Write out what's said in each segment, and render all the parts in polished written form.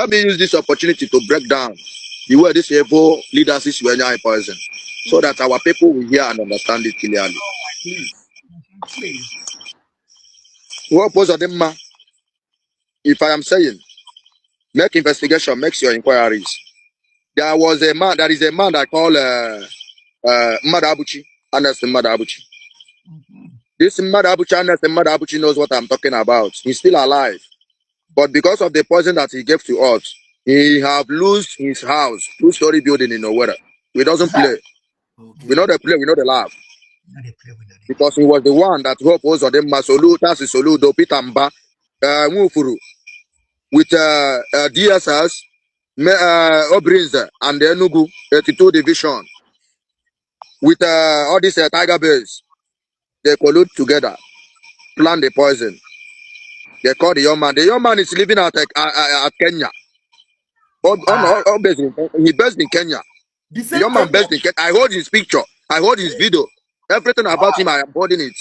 Let me use this opportunity to break down the way this evil leaders is were anyị poison, so that our people will hear and understand it clearly. Please. Please. Hope Uzodimma, if I am saying, make investigation, make your inquiries. There was a man, there is a man that called Madabuchi, Ernest Madabuchi. This Madabuchi, Ernest Madabuchi, knows what I'm talking about. He's still alive. But because of the poison that he gave to us, he have lost his house, two-story building in Owerri. We doesn't play. We know the play, we know the laugh. No dey play with that. Because he was the one that Hope Uzodimma, Solu, that's Soludo, Peter Mba, Nwifuru, with DSS, Obrinze, and the Enugu 82 Division, with all these Tiger Base, they collude together, plan the poison. They call the young man. The young man is living at Kenya. Oh, oh, no, oh, he based in Kenya. The The same young man Kenya. based in Kenya. I hold his picture. I hold his video. Everything about him, I am holding it.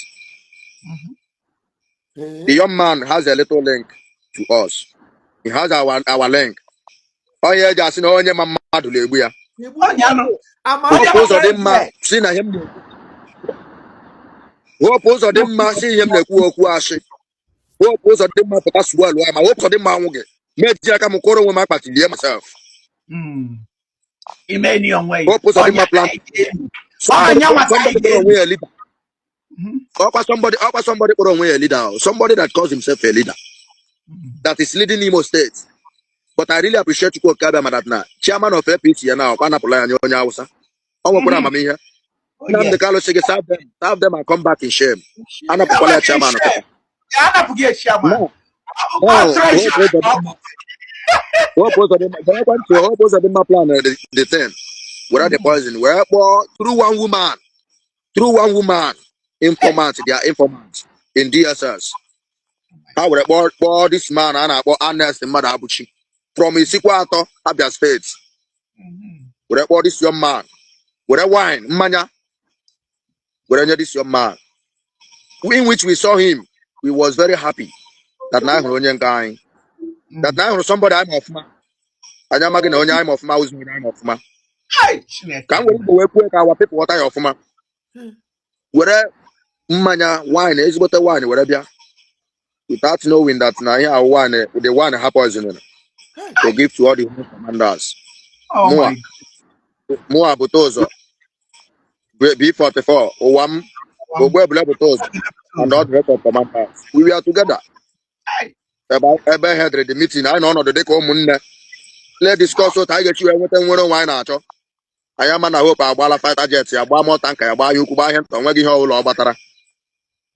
Eh? The young man has a little link to us. He has our link. Onye eji asị na onye ma mmadụ na-egbu ya. Egbu Ọnya nụ. Ama Onye Hope Uzodimma si na ihe m na-ekwu. Hope Uzodimma si ihe m na-ekwu okwu asị. Hope Uzodimma pụta swell ya ma Hope Uzodimma anwụghị. Meji aka m kwụrụ onwe m akpati lie myself. Ime ni onwe. Hope Uzodimma Ọnya plan. ka anyị ga-elu. Somebody, Ọnya nwa ka somebody anyị kpọrọ ga-elu. onwe ya leader. Ọkwa somebody kpọrọ onwe ya leader. Somebody that calls himself a leader. That is leading Imo State. But I really appreciate Chukwu Okike Abịama that na chairman of APC ya na ọkwa anapụla ya nye onye Hausa. Ọ nwekwara amamihe. Oh, Nnamdi yes. Kanu sị gị serve them, serve them and come back in shame. Anapụkwala ya chairman kịta. Ya anapụghị ya chairman. Now, Ọ now, treasure. Hope Uzodimma, Hope Uzodimma, ekwentị Hope Uzodimma plan the thing. Were the poison, were kpọọ through one woman, informant, their informant in DSS. Ha were kpọọ this man a na-akpọ Ernest Mmadụ from Isikwa Atọ, Abia State. Were kpọọ this young man, were wine, mmanya, were nye this young man. In which we saw him, we was very happy that na anyị hụrụ onye nke anyị. That na anyị hụrụ somebody anyị ma ọfụma. Anyị amaghị na onye anyị ma ọfụma awụzi onye anyị ma ọfụma. Hai, Chineke. Ka m were Igbo wee kwuo ka our people ghọta ya ọfụma. Were mmanya wine, ezigbote wine were bịa. Without knowing that na ihe ahụ wine, the wine ha poison to give to all the home commanders. Oh Mụa, my mụa bute ụzọ. B44, ụwa m, God. Ogbu Ebule bute ụzọ, and all the rest of commanders. We were together. Hai. Ebe hedịrị the meeting, anyị nọ ọnọdụ dịka ụmụnne. Let discuss otu anyị ga-esi wee nweta nnwere onwe anyị na-achọ. Anyị ama na Hope agbaala fighter jet ya, gbaa mọta nka ya, gbaa ya ukwu, gbaa ihe nta, onweghị ihe ọbụla ọ gbatara.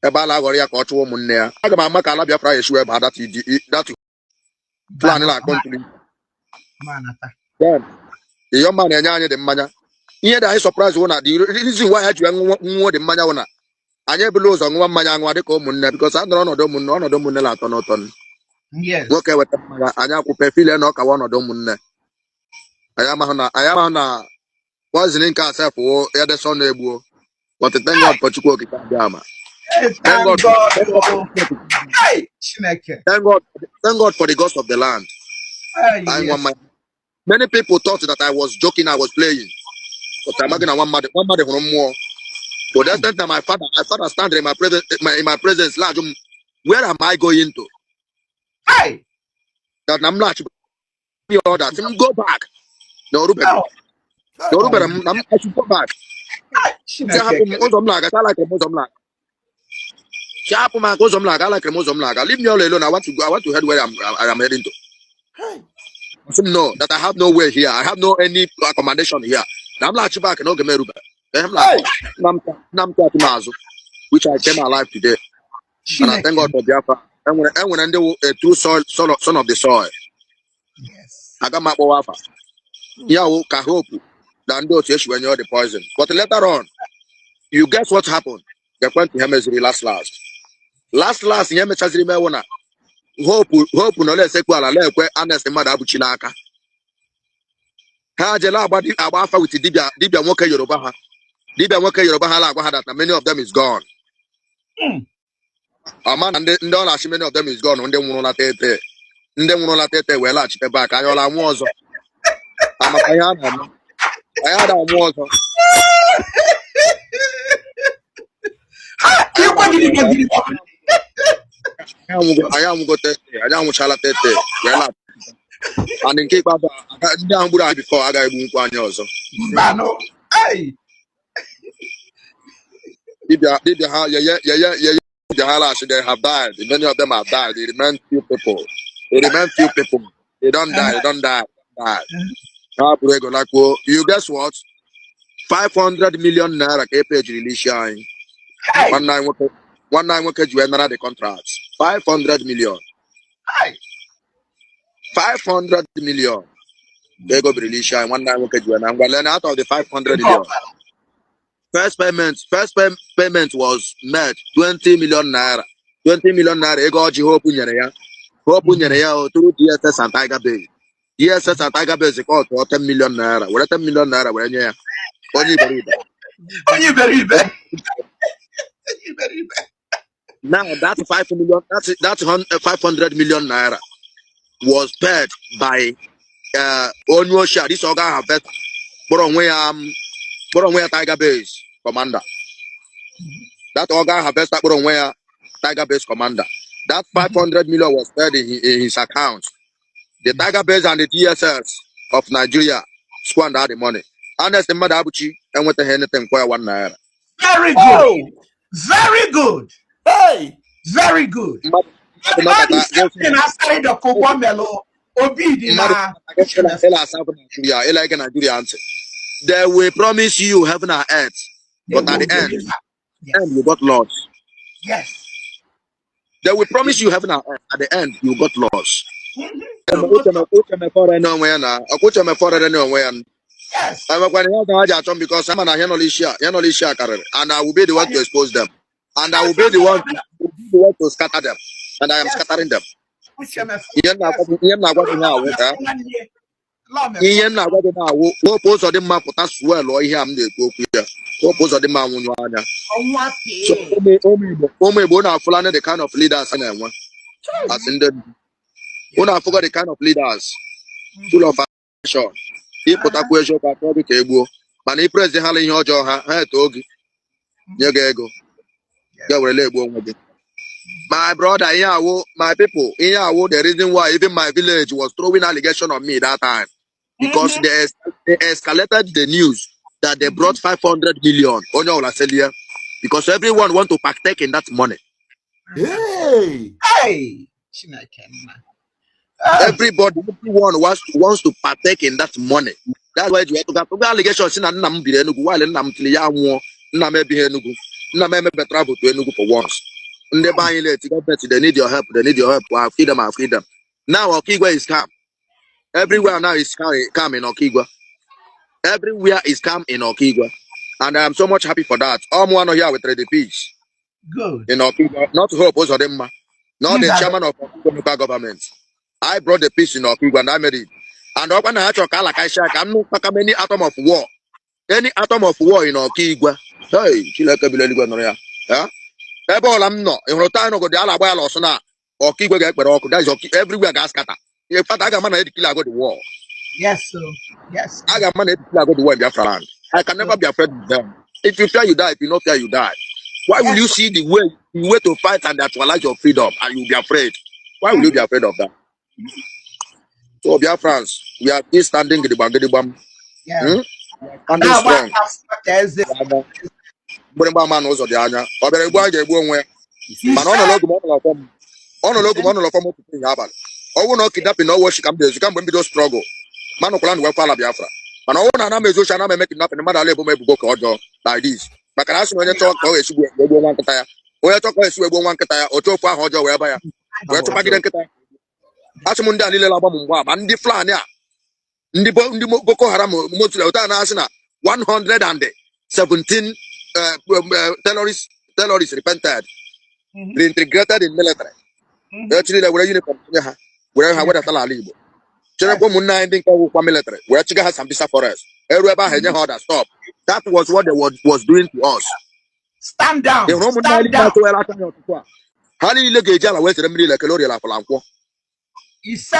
Ebe a na-aghọrọ ya ka ọ chụwa ụmụnne ya. Aga m ama ka ala Biafra ya esi wee baa that plan na-akpọ ntuli. Manata. Then, the young man na-enye anyị dị mmanya. Ihe dị anyị surprise wụ na the reason why ha ji wee ṅụọ dị mmanya wụ na anyị ebula ụzọ ṅụwa mmanya aṅụwa dịka ụmụnne, because a nọrọ ọnọdụ ụmụnne, ọnọdụ ụmụnne na-atọ n'ụtọ. Yes. Nwoke weta mmanya, anyị akwụpe file na ọkawa ọnọdụ ụmụnne. Anyị amaghị na poison nke asef wụ edesọ na-egbuo. But thank God for Chukwu Okike Abịama. Hey, Thank thank God, God. thank God, Oh. Hey, Chineke. thank God, thank God for the gods of the land. Hey, Anyị ṅụọ yes. mmanya. Many people thought that I was joking, I was playing. But amaghị na nwa mmadụ hụrụ mmụọ. To the extent that my father stand in my presence, na-ajụ m, where am I going to? Hey. That na m laghachi order, sị m go back. Na orubeghị. Oh. Na orubere m na m I should go back. Hey, Sị Chineke. hapụ m ụzọ m na-aga, sị alakịrị m ụzọ m na-aga. Sị hapụ m aka ụzọ m na-aga, alakịrị m ụzọ m na-aga. Leave me all alone. I want to go. I want to head where I am heading to. Sị m no, that I have no way here. I have no any accommodation here. Na m laghachi back n'oge m erube. Ihe m na-akọ. Nna m chat m azụ, which I came alive today. And I thank Chineke. God for Biafra. Enwere ndị wụ a true soil, son of the soil. Yes. Aga m akpọwa afa. Ya wụ ka Hope na ndị otu esi wee nye the poison. But later on, you guess what happened? Gekwe ntị ihe meziri last last. Last last, ihe mechaziri mewu na Hope nọ na-esekpu ala na-ekwe Ernest mmadụ abụchi n'aka. Ha jela agba afa with dibịa nwoke Yoruba ha. Dibịa nwoke Yoruba ha na-agwa ha that na many of them is gone. Ama na ndị ọ na-achị many of them is gone, ndị nwụrụ na tete. Ndị nwụrụla tete wee laghachite back. Anyị ọla anwụ ọzọ? Amaka ihe a na-eme, anyị ada anwụ ọzọ. Ha ịgwa gidigba gidigba. Anyị anwụgo tete, anyị anwụchala tete wee laghachite. And nke ikpeazụ, ndị ahụ gburu anyị before agaghị egbu nkwa anyị ọzọ. Mbanụ. Hey. Dibịa dibịa ha yeye yeye yeye dibịa ha laghachi. They have died. Many of them have died. They remain few people. They remain few people. They don't die. They don't die. Die. Ha buru ego lakpuo. You guess what? 500 million naira ka epe jiri n'isi anyị. Hey. Nwanne anyị nwoke ji wee nara the contract. 500 million. Hey. 500 million ka ego biri n'isi anyị, nwanne anyị nwoke ji wee na. Ngwa lee na out of the 500 million, first payment was made 20 million naira. 20 million naira, ego ọjị Hope nyere ya. Hope nyere ya o through DSS and Tiger Base. DSS and Tiger Base ka ọ tụọ 10 million naira, were 10 million naira were nye ya. Onye iberibe. Onye iberibe. Onye iberibe. Now that 5 million, that 500 million naira was paid by onye ochie, this oga harvest kpọrọ onwe ya Tiger Base commander. That organ harvester kpọrọ onwe ya Tiger Base commander. That 500 million was paid in his account. The Tiger Base and the DSS of Nigeria squander the money. Honest, mmadụ abụchi enwetaghị anything, kwa ya 1 naira. Very good. Oh, Very good. Hey. Very good. Mmadụ All the nọkọta same thing Asari Dokubo melo Obi dị mmadụ na ịla asafụ Nigeria, ịla ege Nigeria ntị. They will promise you heaven and earth, They but at will the end, deliver. end you got lost. They will promise you heaven and earth. At the end, you got lost. Uche mefọrọ n'onwe ya na ọkwa Uche mefọrọ n'onwe ya. Enwekwana ihe ọzọ ha ji achọ m, because ama na ihe nọ n'isi a, ihe nọ n'isi a karịrị, and I will be the one to expose them, and I will be the one to scatter them, and I am scattering them. Uche Mefo. Ihe m na-agwa gị na-awụ eh? Law Ihe m na-agwa gị na-awụ, Hope Ụzọdịmma pụta swelụọ ihe a m na-ekwu okwu ya. Hope Ụzọdịmma nwụnyụ anya. Ọnwa So pee. ụmụ Igbo na-afụlanị the kind of leaders a na-enwe as ndị ndu. Unu afụgo the kind of leaders full of action. Ịpụtakwu eziokwu, atọ gị ka e gbuo, mana ị praise ha ihe ọjọọ ha, ha etoo gị, nye gị ego, ga werele egbu onwe gị. My brother, ihe awụ, my people, ihe awụ the reason why even my village was throwing allegation on me that time, because they escalated the news that they brought 500 million. Onye ọbụla selie, because everyone want to partake in that money. Hey. Hey. Chineke nna. Ah, Everybody, everyone wants to partake in that money. That's why you have to allegation si na nna m biri Enugu while nna m tiri ya nwụọ. Nna m ebighị Enugu. Nna m emebe travel to Enugu for once. Ndị be anyị late gọọmenti, they need your help, they need your help. I feed them, I feed them. Now Okigwe is calm everywhere. Now is calm, calm in Okigwe. Everywhere is calm in Okigwe, and I am so much happy for that. All one here with the peace Good. in Okigwe, not Hope Uzodimma, not the These are chairman of Okigwe local government. I brought the peace in Okigwe and I made it. And ọkwa na ha chọrọ ka alakaisha ka m nụ maka any atom of war, any atom of war in Okigwe. Hey, Chineke bi n'eluigwe nụrụ ya. Eh? Ebe ọla m nọ, ị hụrụ taa nọgodi ala agba ya lọsọ na Okigwe ga-ekpere ọkụ. That is everywhere ga-ascatter. In fact, a ga-ama na edeclare go the war. Yes, sir. Yes. A ga-ama na edeclare go the war in Biafra land. I can never be afraid of them. If you fear, you die. If you no fear, you die. Why will you see the way to fight and actualize your freedom and you be afraid? Why will you be afraid of that? So Biafrans, we are still standing gidigbam gidigbam. Hmm? Standing Na-agba strong. aka eze. Mgbịrịgba ama na ụzọ dị anya. Ọ bịara egbu, a ga-egbu onwe ya. Mana ọ nọ n'ogu m, ọ nọ n'ọfọ m. Ọ nọ n'ogu m, ọ nọ n'ọfọ m ụtụtụ, ehihie, abalị. Ọ bụrụ na ọ kidnapping na ọwụ oshi ka m ga-ezu kamgbe m bido struggle. Manụkwala ndụ wekwa ala Biafra. Mana ọ bụrụ na ana m ezu oshi, ana m eme kidnapping, mmadụ ala ebo m ebubo ka ọjọọ like this. Maka na a sị na onye chọọ ka ọ ga-esi wee gbuo nwa nkịta ya. Onye chọọ ka ọ ga-esi wee gbuo nwa nkịta ya, otu ofu ahụ ọjọọ wee ba ya. Wee chụpagide nkịta ya. Asị m ndị a niile na-agba m mgba, ma ndị Fulani a, ndị Boko Haram motula ụta na-asị na 117 terrorists repented, reintegrated in military. Echirila were uniform tinye ha, were ha wedata n'ala Igbo, cherekwa ụmụnne anyị ndị nke ọgwụkwa military were chiga ha Sambisa Forest. Eru ebe ahụ, enye ha order, stop. That was what they was doing to us. Stand down. Ị hụrụ ụmụnne anyị Stand niile down. atụghara aka anyị ọtụtụ a, ha niile ga-eji ala wee zere mmiri lekele oriela afọla nkwọ. Ise.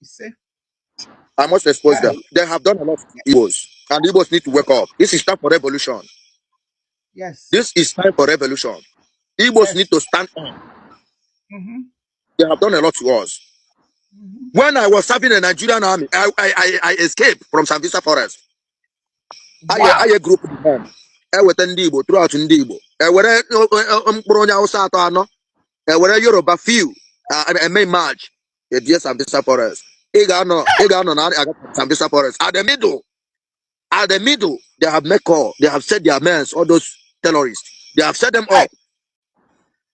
Ise. I must expose them. They have done a lot to Igbos, and Igbos need to wake up. This is time for revolution. This is time for revolution. Igbos need to stand up. They have done a lot to us. When I was serving the Nigerian army, I escaped from Sambisa Forest. I group them. Eweta ndị Igbo throughout ndị Igbo. Ewere mkpụrụ onye Hausa atọ anọ. Ewere Yoruba few eme march. Edie Sambisa Forest. Ị ga-anọ na aga Sambisa Forest. At the middle, they have made call. They have set their men, all those terrorists. They have set them up.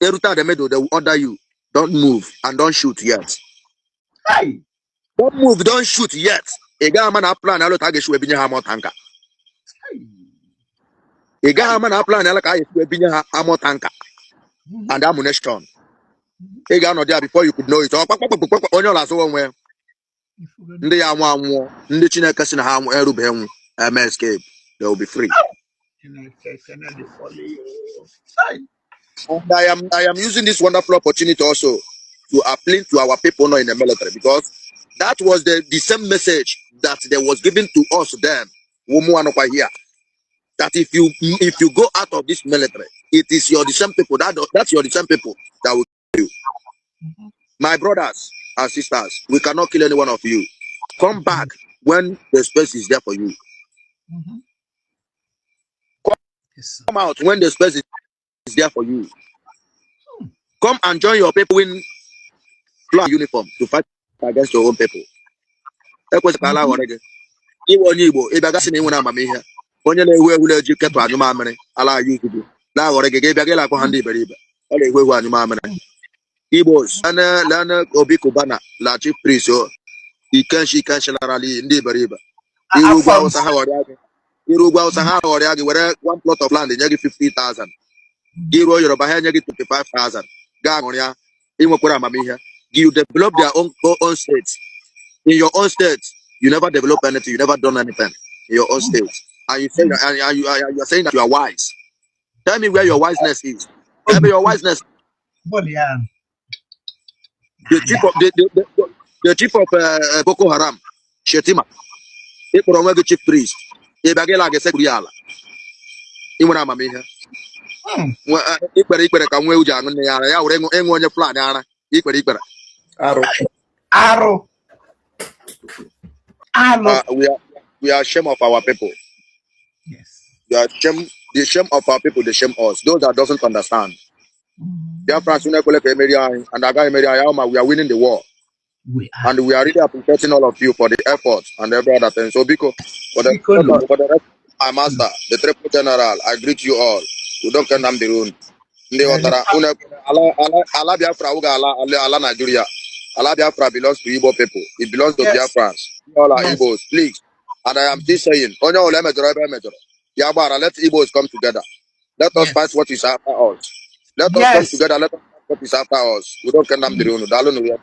Erute at the middle, they will order you. Don't move and don't shoot yet. Hey. Don't move, don't shoot yet. Ị gaghị ama na plan alụ ka a ga-esi wee binye ha armor tanker. Hey. Ị gaghị ama na plan alụ ka a ga-esi wee binye ha armor tanker and ammunition. Ị ga-anọ there before you could know it. Ọ kpakpakpakpakpa onye ọla azụwa onwe ya. Ndị ya anwụ anwụọ, ndị Chineke si na ha anwụ erubeghị nwụ, eme escape. They will be free. Chineke Chineke follow you. Hey. And I am using this wonderful opportunity also to appeal to our people not in the military, because that was the same message that they was given to us then. Ụmụ anọkwa here. That if you go out of this military, it is your the same people that's your the same people that will kill you. My brothers and sisters, we cannot kill any one of you. Come back when the space is there for you. Yes, sir. Come out when the space is there for you. Come and join your people in flag uniform to fight against your own people. Ekwesịkwala aghọrị gị. Iwe onye Igbo, ị bịa gasị na ị nwere amamihe. Onye na-ewu ewu na-eji ketụ anyụ mamịrị, ala anyị ugwu na-aghọrị gị, gị bịa gị na-akpọ ha ndị iberibe. Ọ na-ewu ewu anyụ mamịrị. Igbos, lene lene Obi Cubana la chief priest o. Ikenshi ikenshi lara n'iyi ndị iberibe. Iru ugwu Afọ Awụsa ha ghọrịa gị. Iru ugwu Awụsa ha ghọrịa gị were one plot of land nye gị 50,000. Gị ruo Yoruba ha enye gị 25,000. Gaa ṅụrịa, ị nwekwara amamihe. You develop their own state. In your own state, you never develop anything, you never done anything in your own state. And you say and you are saying that you are wise. Tell me where your wiseness is. Tell me your wiseness. Bọọlụ ya. The chief of the chief of Boko Haram, Shetima. Ị kpọrọ onwe gị chief priest. Ị bịa gị la ga-esekpuru ya ala. Ị nwere amamihe. Ikpere ikpere ka nwa ewu ji aṅụ nne ya ara ya were ịṅụ onye Fulani ara ikpere ikpere. Arụ. Arụ. Alụ. We are shame of our people. We are shame, the shame of our people, they shame us. Those that doesn't understand. Biafrans, unu ekwele ka emeri anyị, and agaghị emeri anyị, ama we are winning the war. We are. And we are really appreciating all of you for the effort and every other thing. So, Biko, Biko nụ. for the rest of my master, the triple general, I greet you all. Udo nke nna m dịrị unu. Ndị ghọtara, unu ekwele, ala Biafra awụghị ala Nigeria. Ala Biafra belongs to Igbo people. It belongs to Biafrans. All are Igbos, please. And I am still saying, onye ọbụla emejọrọ ebe emejọrọ, ya gbara, let Igbos come together. Let us fight what is after us. Let us come together. Let us fight what is after us. Udo nke nna m dịrị unu. Daalụ nụ ya.